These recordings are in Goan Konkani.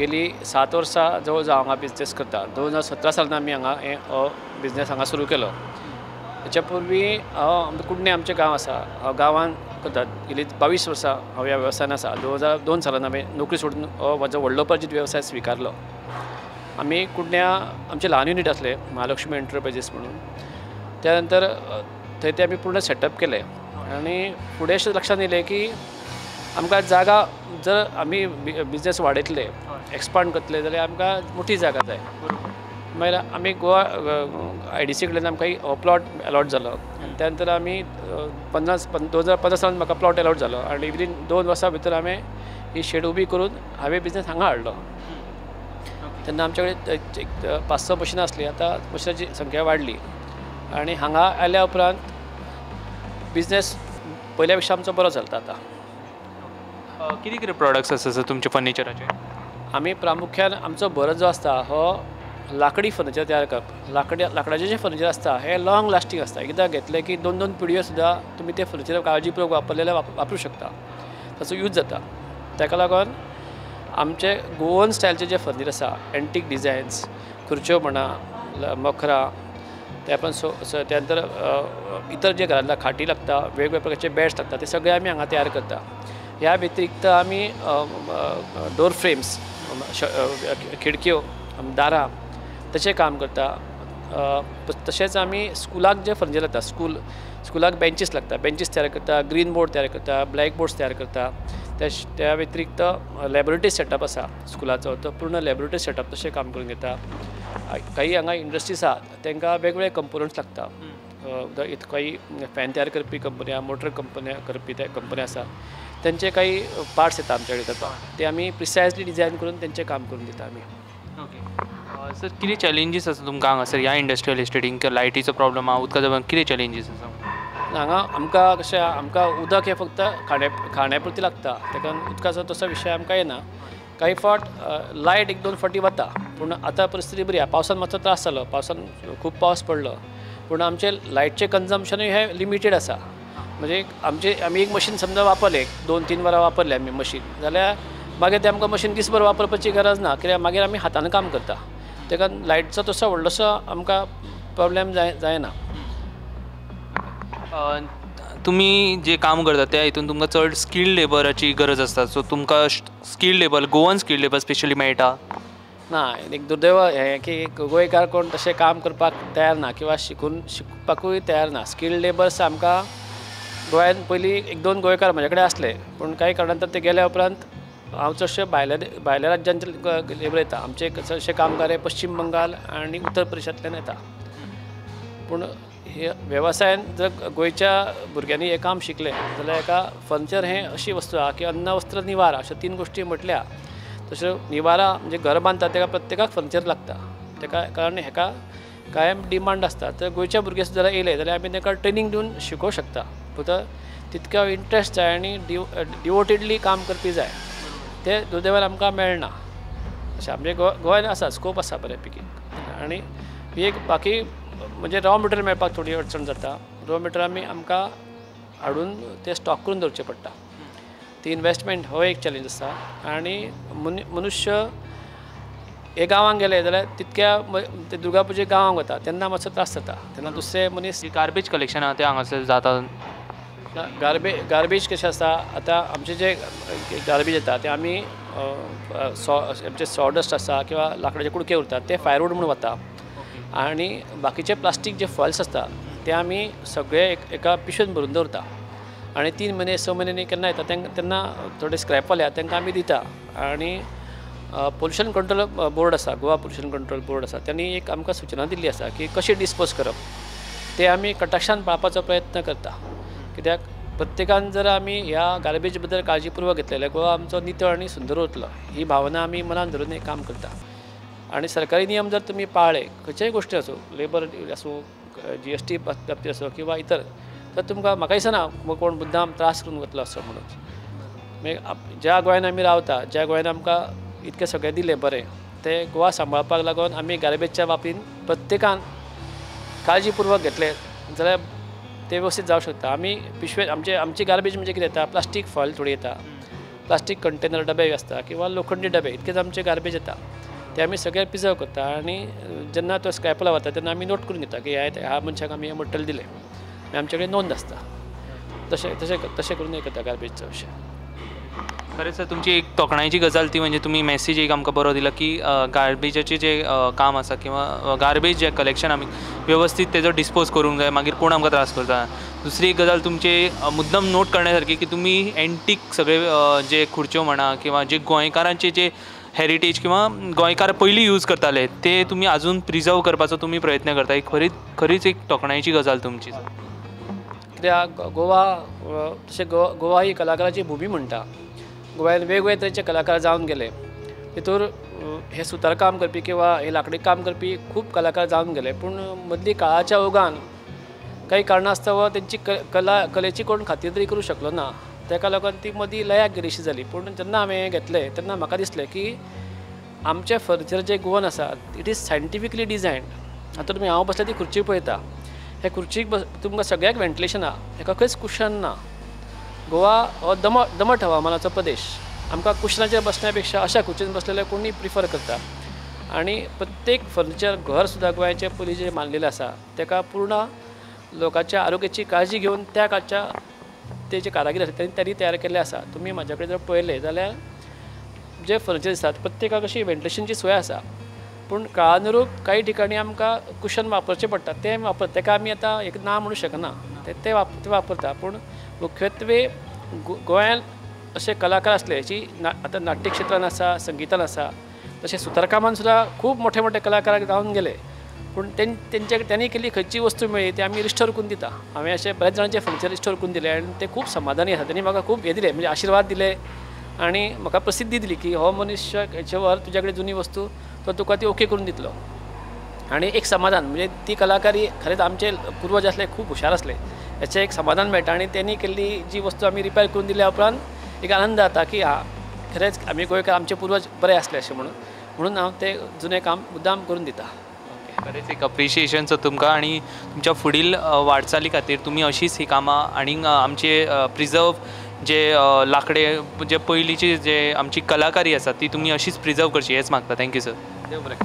गेली 7 वर्सां जवळ जवळ हांगा बिजनेस करता. 2017 सालान आमी हांगा हो बिजनेस हांगा सुरू केलो. हेच्या पूर्वी हांव कुडणे आमचें गांव आसा, हांव गांवांत करता. गेली 22 वर्सां हांव ह्या वेवसायान आसा. 2002 सालान हांवें नोकरी सोडून हो म्हजो व्हडलो अर्जित वेवसाय स्विकारलो. आमी कुडण्या आमचें ल्हान युनीट आसलें, महालक्ष्मी एंटरप्रायजीस म्हणून. त्या नंतर थंय ते आमी पूर्ण सेटअप केलें आनी फुडें अशें लक्षांत येयलें की आमकां जागा जर आमी बिजनेस वाडयतले, एक्सपांड करतले जाल्यार आमकां मोठी जागा जाय. मागीर आमी गोवा IDC कडल्यान आमकां प्लॉट अलॉट जालो आनी त्या नंतर आमी 2015 सालान म्हाका प्लॉट अलॉट जालो आनी विदीन 2 वर्सां भितर हांवें ही शेड उबी करून हांवें बिजनेस हांगा हाडलो. तेन्ना आमचे कडेन एक 5-6 मशिनां आसलीं, आतां मशिनांची संख्या वाडली आनी हांगा आयल्या उपरांत बिजनेस पयल्या पेक्षा आमचो बरो चलता. आतां कितें कितें प्रोडक्ट्स आसा सर तुमचे फर्निचराचे? आमी प्रामुख्यान आमचो भर जो आसता हो लाकडी फर्निचर तयार करप. लाकडाचें जें फर्निचर आसता हें लॉंग लास्टींग आसता. एकदां घेतलें की 2-2 पिळयो सुद्दां तुमी तें फर्निचर काळजीपूर्वक वापरलें जाल्यार वापरूं शकता, ताचो यूज जाता. ताका लागून आमचे गोवन स्टायलचें जें फर्निचर आसा, एंटीक डिजायन्स, खुर्च्यो म्हणा, मखरां, त्या पण त्या नंतर इतर जे घरांतल्या खाटी लागता, वेगवेगळ्या प्रकारचे बेड्स लागता, ते सगळे आमी हांगा तयार करता. ह्या व्यतिरिक्त आमी डोर फ्रेम्स, खिडक्यो, दारां तशें काम करता. तशेंच आमी स्कुलाक जें फर्निचर लागता, स्कुलाक बेंचीस लागता, बेंचीस तयार करता, ग्रीन बोर्ड तयार करता, ब्लॅक बोर्ड्स तयार करता. त्या व्यतिरिक्त लॅबोरेटरी सेटअप आसा स्कुलाचो, तो पूर्ण लॅबोरेटरी सेटअप तशें काम करून घेता. काही हांगा इंडस्ट्रीज आसा तांकां वेगवेगळे कंपोनंट्स लागता. काही फॅन तयार करपी कंपनी, मोटर कंपन्या करपी त्या कंपन्या आसा, त्यांचे काही पार्ट्स येता आमच्या कडेन करपाक, ते आमी प्रिसायजली डिजायन करून तेंचें काम करून दिता आमी. ओके सर, कितें चॅलेंजीस आसा तुमकां हांगासर ह्या इंडस्ट्रियल इस्टेटीन? लायटीचो प्रॉब्लम आहा, उदकाचो प्रॉब्लम, कितें चॅलेंजीस आसा हांगा? आमकां कशें, आमकां उदक हें फक्त खाण्या पुरती लागता, ताका उदकाचो तसो विशय आमकां येना. काही फावट लायट 1-2 फावटी वता, पूण आतां परिस्थिती बरी आसा. पावसान मातसो त्रास जालो, पावसान खूब पावस पडलो, पूण आमचें लायटचें कन्जम्पशनूय हें लिमिटेड आसा. म्हणजे आमचे आमी एक मशीन समजा वापरलें, 2-3 वरां वापरलें आमी मशीन, जाल्यार मागीर तें आमकां मशीन दीसभर वापरपाची गरज ना, कित्याक मागीर आमी हातान काम करता. ताका लायटचो तसो व्हडलोसो आमकां प्रॉब्लेम जायना. तुमी जे काम करता त्या हितून तुमकां चड स्किल्ड लेबराची गरज आसता, सो तुमकां skilled labour, Goan skilled labour specially मेळटा ना? एक दुर्दैव हें की गोंयकार कोण तशें काम करपाक तयार ना किंवा शिकपाकूय तयार ना. स्किल्ड लेबर्स आमकां गोंयांत पयलीं 1-2 गोंयकार म्हजे कडेन आसले, पूण कांय कारणान ते गेल्या उपरांत हांव चडशे भायल्या राज्यांचे लेबर येता. आमचे चडशे कामगार हे पश्चीम बंगाल आनी उत्तर प्रदेशांतल्यान येता. पूण हे वेवसायान जर गोंयच्या भुरग्यांनी हें काम शिकलें जाल्यार एका फर्निचर हें अशी वस्तू आसा की अन्न, वस्त्र, निवारा अश्यो 3 गोश्टी म्हटल्या. तश्यो निवारा म्हणजे घर बांदता तेका प्रत्येकाक फर्निचर लागता, तेका कारण हेका कायम डिमांड आसता. तर गोंयच्या भुरगे सुद्दां येयले जाल्यार आमी तांकां ट्रेनींग दिवन शिकोवंक शकता. फक्त तितको इंट्रस्ट जाय आनी डिवोटेडली काम करपी जाय, ते दुर्दैवान आमकां मेळना. अशें आमचे गोंयान आसा, स्कोप आसा बऱ्या पैकी. आनी एक बाकी म्हणजे रॉ मटेरियल मेळपाक थोडी अडचण जाता. रॉ मटेरियल आमी आमकां हाडून ते स्टॉक करून दवरचें पडटा, ती इनवेस्टमेंट हो एक चॅलेंज आसा. आनी मनुष्य हे गांवांत गेले जाल्यार तितक्या ते दुर्गा पुजेक गांवांत वता तेन्ना मातसो त्रास जाता, तेन्ना दुसरे मनीस. गार्बेज कलेक्शन आहा तें हांगासर जाता? गार्बेज कशें आसता, आतां आमचे जे गार्बेज येता ते आमी आमचे सॉडस्ट आसा किंवा लाकडाचे कुडके उरतात ते फायरवूड म्हूण वता, आनी बाकीचे प्लास्टीक जे फॉयल्स आसता ते आमी सगळे एका पिशवेन भरून दवरता आनी 3 म्हयने 6 म्हयन्यांनी केन्ना येता तेन्ना थोडे स्क्रॅपवाले आसा तांकां आमी दिता. आनी पोल्युशन कंट्रोल बोर्ड आसा, गोवा पोल्युशन कंट्रोल बोर्ड आसा, त्यांनी एक आमकां सुचना दिल्ली आसा की कशें डिस्पोज करप, ते आमी कटाक्षान पाळपाचो प्रयत्न करता. कित्याक प्रत्येकान जर आमी ह्या गार्बेज बद्दल काळजीपूर्वक घेतलें जाल्यार गोवा आमचो नितळ आनी सुंदर उरतलो ही भावना आमी मनान धरून हें काम करता. आनी सरकारी नियम जर तुमी पाळ्ळे, खंयच्याय गोश्टी आसूं, लेबर आसूं, GST बाबतींत आसूं किंवा इतर, तर तुमकां म्हाका दिसना कोण मुद्दाम त्रास करून वतलो असो म्हणून. मागीर ज्या गोंयान आमी रावता, ज्या गोंयान आमकां इतकें सगळें दिलें बरें, ते गोवा सांबाळपाक लागून आमी गार्बेजच्या बाबतींत प्रत्येकान काळजीपूर्वक घेतलें जाल्यार ते व्यवस्थित जावं शकता. आमी पिशवे आमची गार्बेज म्हणजे कितें येता, प्लास्टीक फॉयल थोडी येता, प्लास्टीक कंटेनर डबे आसता किंवा लोखंडी डबे, इतकेच आमचे गार्बेज येता. ते आमी सगळे प्रिजर्व करता आनी जेन्ना तो स्क्रॅपला वता तेन्ना आमी नोट करून घेता की ह्या मनशाक आमी हें मटेरियल दिलें, आमचे कडेन नोंद आसता. तशें तशें तशें करून हें करता गार्बेजचो विशय. खरें सर, तुमची एक तोखणायेची गजाल ती म्हणजे तुमी मॅसेज एक आमकां बरो दिला की गार्बेजाचें जें काम आसा किंवा गार्बेज जें कलेक्शन आमी वेवस्थीत तेजो डिस्पोज करूंक जाय, मागीर कोण आमकां त्रास करता. दुसरी एक गजाल तुमची मुद्दम नोट करण्या सारकी की तुमी एन्टीक सगळे जे खुर्च्यो म्हणा किंवा जे गोंयकारांचे जे हेरिटेज किंवा गोंयकार पयलीं यूज करताले ते तुमी आजून प्रिजर्व करपाचो तुमी प्रयत्न करता. एक खरीच एक तोखणायेची गजाल तुमची. कित्याक गोवा तशें गोवा ही कलाकाराची भुमी म्हणटा. गोव्यान वेगवेगळे तरेचे कलाकार जावन गेले, तितूर हे सुतार काम करपी किंवा हे लाकडी काम करपी खूब कलाकार जावन गेले, पूण मदली काळाच्या ओघान काही कारणास्तव तेंची कला कलेची कोण खातीर तरी करूं शकलो ना, ताका लागून ती मदीं लयाक गेलीशी जाली. पूण जेन्ना हांवें हें घेतलें तेन्ना म्हाका दिसलें की आमचें फर्निचर जें गोवन आसा it is scientifically designed. आतां तुमी हांव बसल्या ती खुर्ची पळयता, हे खुर्चीक तुमकां सगळ्याक वेंटिलेशन आहा, हेका खंयच कुशन ना. गोवा हो दमट हवामानाचो प्रदेश, आमकां कुशनाचेर बसण्या पेक्षा अशा खुर्चेर बसलेले कोणूय प्रिफर करता. आनी प्रत्येक फर्निचर घर सुद्दां गोंयाचें पयलीं जें मानलेलें आसा ताका पूर्ण लोकांच्या आरोग्याची काळजी घेवन त्या काळच्या ते जे कारागीर आसा तांणी तयार केल्लें आसा. तुमी म्हाज्या कडेन जर पळयलें जाल्यार जे फर्निचर दिसतात प्रत्येकाक अशी वेंटिलेशनची सोय आसा, पूण काळानुरूप काही ठिकाणी आमकां कुशन वापरचें पडटा, तें वापर ताका आमी आतां एक ना म्हणूं शकना, ते वापरता. पूण मुख्यत्वे गोंयांत अशे कलाकार आसले जी आतां नाट्य क्षेत्रान आसा, संगितान आसा, तशें सुतारकामान सुद्दां खूब मोठे मोठे कलाकार जावन गेले, पूण तेंच्या त्यांनी केल्ली खंयची वस्तू मेळ्ळी ती आमी रिस्टोर करून दिता. हांवें अशें बऱ्याच जाणांचे फर्निचर रिस्टोर करून दिलें आनी ते खूब समाधानी आसा. तेणी म्हाका खूब हें दिलें, म्हणजे आशिर्वाद दिले आनी म्हाका प्रसिद्धी दिली की हो मनीस हेचे वर तुज्या कडेन जुनी वस्तू तो तुका ती ओके करून दितलो. आनी एक समाधान म्हणजे ती कलाकारी खरेंच आमचे पुर्वज आसले खूब हुशार आसले हेचें एक समाधान मेळटा. आनी तेणी केल्ली जी वस्तू आमी रिपेर करून दिल्या उपरांत एक आनंद जाता की हा खरेंच आमी गोंयकार आमचे पुर्वज बरे आसले अशें म्हणून हांव तें जुनें काम मुद्दाम करून दिता. खरेंच एक अप्रिशिएशन सर तुमकां आनी तुमच्या फुडील वाटचाली खातीर तुमी अशीच ही कामां आनी आमचे प्रिजर्व जे लाकडे जे पयलींची जे आमची कलाकारी आसा ती तुमी अशीच प्रिजर्व करची हेच मागता. Thank you sir. देव बरें,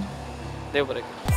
देव बरें.